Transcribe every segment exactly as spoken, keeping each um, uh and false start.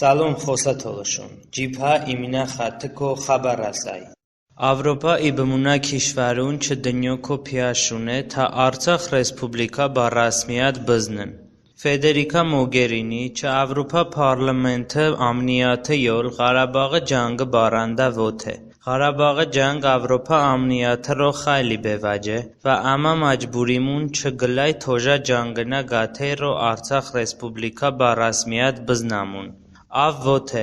Səlom xosə tolışon. Cibhə iminə xətiku xəbər rəsəy. Avropa i bımunə kişvərun çı dınyoku piyəşune tə Artsax Respublika bə rəsmiyət bıznın. Federika Mogerini çı Avropa Parlamente amniyəti yol Ğarabaği cangi barəndə vote. Ğarabaği cang Avropa amniyətiro xəyli bevəce və əmə məcburimun çı qıləy tojə canginə qəteyro Artsax Respublika bə rəsmiyət bıznəmun. Əv vote,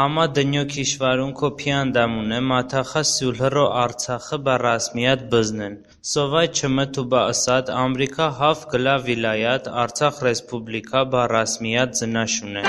əmə dınyo kişvərunku piyəndəmune mətəxə sulhiro Artsaxi bə rəsmiyət bıznın. Sovay çımı tobə ısət Amrika haf qılə vilayət Artsax Respublika bə rəsmiyət zınəşune.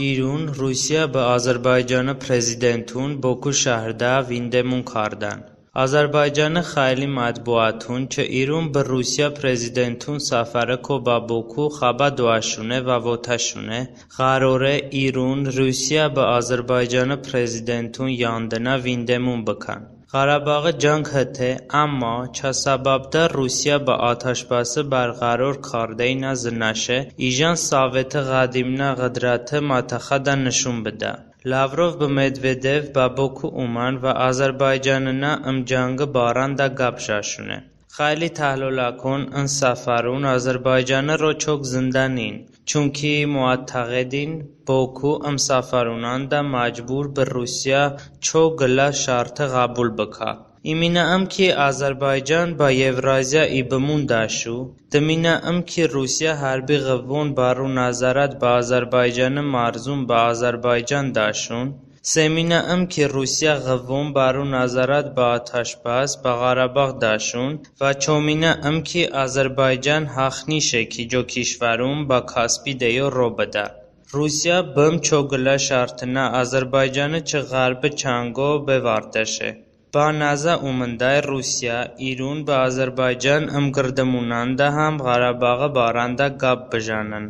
İrun, Rusiya bə Azərbaycani prezidentun Boku şəhrdə vindemun kardən. Azərbaycani xəyli mətbuatun çı İrun bə Rusiya prezidentun səfəriku bə Boku xəbə doəşune və votəşune, ğərore İrun, Rusiya bə Azərbaycani prezidentun yandınə vindemun bıkən. Ğarabaği cang hıte, əmma çə səbəbdə Rusiya bə ataşbəsi bərğəror kardeynə zınəşe, ijən Soveti ğədimnə ğıdrəti mətəxədə nışun bıdə. Lavrov bə Medvedev bə Boku umən və Azərbaycaninə ım cangi barəndə qəp jəşune. Xəyli təhliləkon ın səfərun Azərbaycaniro çok zındənin, çunki muətəğedin Boku ım səfərunəndə məcbur bə Rusiya ço qılə şərti ğəbul bıkə. İminə ım ki Azərbaycan bə Yevraziya i bımun dəşu, dıminə ım ki Rusiya hərbi ğıvvon bəro nəzarət bə Azərbaycani mərzun bə Azərbaycan dəşun, seminə ım ki Rusiya ğıvvon bəro nəzarət bə ataşbəs bə Ğarabağ dəşun və çominə ım ki Azərbaycan həx nişe ki co kişvərun bə Kaspi dəyo ro bıdə. Rusiya bım ço qılə şərtınə Azərbaycani çı ğərbi çanqo bevardəşe. Bə nəzə umındəy Rusiya, İrun bə Azərbaycan ım qırdımunəndə həm Ğarabaği barəndə qəp bıjənın.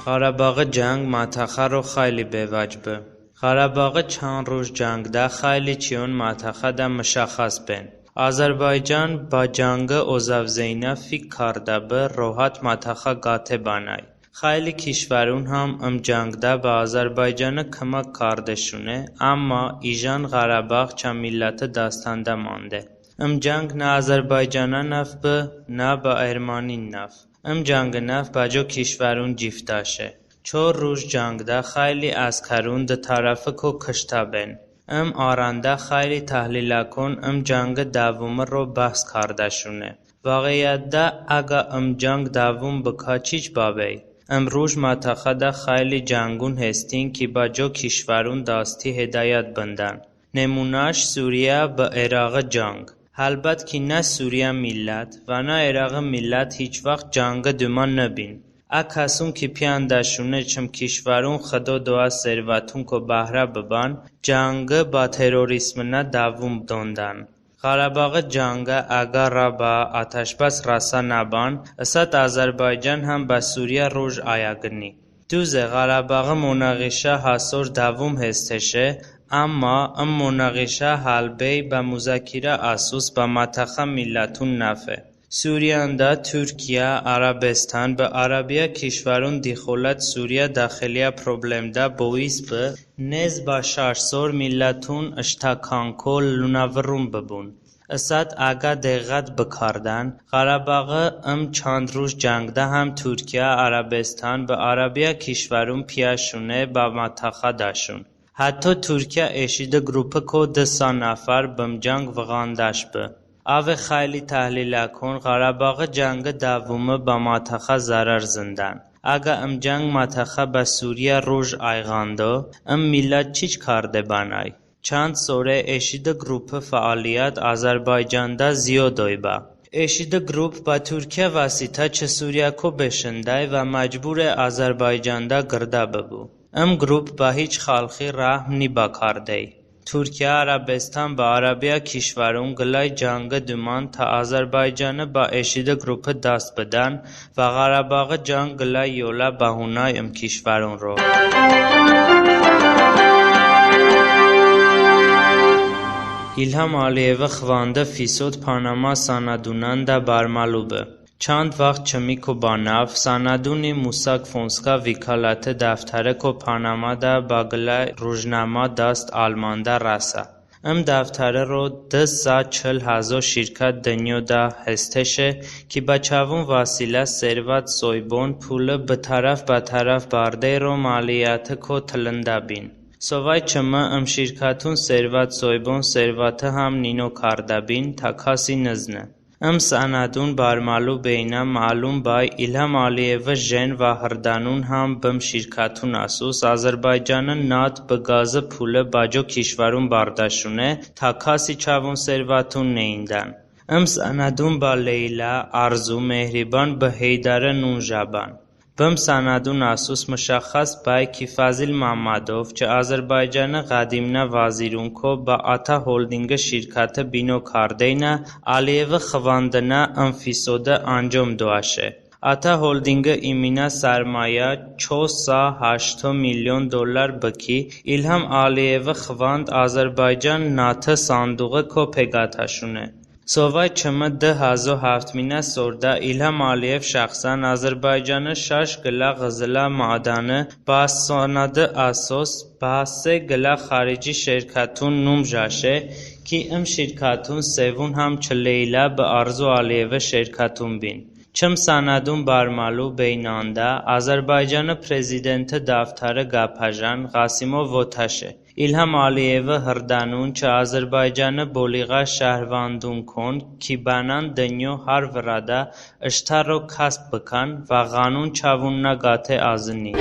Ğarabaği cang mətəxəro xəyli bevəc bı. Ğarabaği çan ruj cangdə xəyli çiyon mətəxədə mışəxxəs ben. Azərbaycan bə cangi ozavzeynə fik kardə bı rohət mətəxə qəte bənəy. Xəyli kişvərun həm ım cangdə bə Azərbaycani kımək kardəşune, əmma ijən Ğarabağ çə milləti dastəndə mande. Im cang nə Azərbaycanə nəf bı, nə bə ermənin nəf. Im cangi nəf bə co kişvərun ciftəşe. Çor ruj cangdə xəyli əskərun dı tərəfiku kıştə ben. Im arəndə xəyli təhliləkon ım cangi dəvomiro bəhs kardəşune. Vağeyətdə əgə ım cang dəvom bıkə çiç bəbey? Imruj mətəxədə xəyli cangun hestin ki bə co kişvərun dasti hedəyət bındən. Nemunəş Suriya bə Iraği cang. Həlbət ki nə Suriya millət və nə Iraği millət hiç vaxt cangi dumən nıbin. Ə kəsun ki piyəndəşune çım kişvərun Xıdo doə servətunku bəhrə bıbən, cangi bə terrorizminə dəvom dondən. Ğarabaği cangə əgə rə bə ataşbəs rəsə nəbən, ısət Azərbaycan həm bə Suriya ruj əyəqıni. Duze, Ğarabaği munağişə həsor dəvom hesteşe, əmma ım munağişə həl bey bə muzakirə əsos bə mətəxə millətun nəfe. Suriyəndə Turkiyə, Ərəbestan bı ərəbiyə kişvərun dixolət Suriyə daxiliyə problemdə bois bı, nez bə şəş sor millətun ıştə kanko lunəvırun bıbun. Isət əgə değət bıkardən, Ğarabaği ım çand ruj cangdə həm Turkiyə, Ərəbestan bı ərəbiyə kişvərun piyəşune bə mətəxə dəşun. Hətto Turkiyə eşidə qrupıku dı sa nəfər bım cang vığandəş bı. Əve xəyli təhliləkon Ğarabaği cangi dəvomi bə mətəxə zərər zındən. Əgə ım cang mətəxə bə Suriyə ruj əyğando, ım millət çiç karde bənəy? Çand sore eşidə qrupi fəaliyət Azərbaycanədə ziyodoy bə. Eşidə qrup bə Turkiyə vəsitə çı Suriyəku beşındəy və məcbure Azərbaycanədə qırdə bıbu. Im qrup bə hiç xəlxi rəhm nibəkardey. Turkiyə, Ərəbestan bə ərəbiyə kişvərun qıləy cangi dumən tə Azərbaycani bə eşidə qrupi dast bıdən və Ğarabaği cang qıləy yolə bəhunəy ım kişvərunro. İlham Əliyevi xıvande fisot Panama sənədunəndə bərməlu be. Çand vaxt çımiku bənav sənəduni Mossack Fonseca vəkalati dəftəriku Panamadə bə qılə rujnamə dast almandə rəsə. Im dəftəriro dı sa çıl həzo şirkət dınyoədə hesteşe ki, bə çəvun vasilə servət soybon puli bıtərəf-bətərəf bardero məlumətiku tılındə bin. Sovəy çımi ım şirkətun servət soybon servəti həm nino kardə bin, tə kəsi nıznı. Im sənədun bərməlu beynə məlum bəy İlham Əliyevi jen və hırdənun həm bım şirkətun əsos Azərbaycani nat bı qazı puli bə co kişvərun bardəşune, tə kəsi çəvun servətun neydən. Im sənədun bə Leyla, Arzu, Mehriban, bı Heydəri nun jə bən. Bım sənədun əsos mışəxxəs bəy ki, Fazil Məmmədov çı Azərbaycani ğədimnə vəzirunku bə Ata Holdinqi şirkəti bino kardeynə Əliyevi xıvandınə ım fisodi əncom doəşe. Ata Holdinqi iminə sərmayə ço sa həşto milyon dollar bı ki, İlham Əliyevi xıvand Azərbaycan nati sənduğiku peqətəşune. Sovəy çımi dı həzo həftminə sordə İlham Əliyev şəxsən Azərbaycani şəş qılə ğızılə mədəni bə sənədi əsos bə se qılə xarici şirkətun num jəşe ki, ım şirkətun sevun həm çı Leyla bı Arzu Əliyevi şirkətun bin. Çım sənədun bərməlu beynəndə Azərbaycani prezidenti dəftəri qəpəjən Ğasımov votəşe. İlham Əliyevi hırdənun çı Azərbaycani boliğə şəhrvəndunkon ki, bənən dınyo har vırədə ıştəro kəsb bıkən və ğanun çəvun nə qəte əzıni.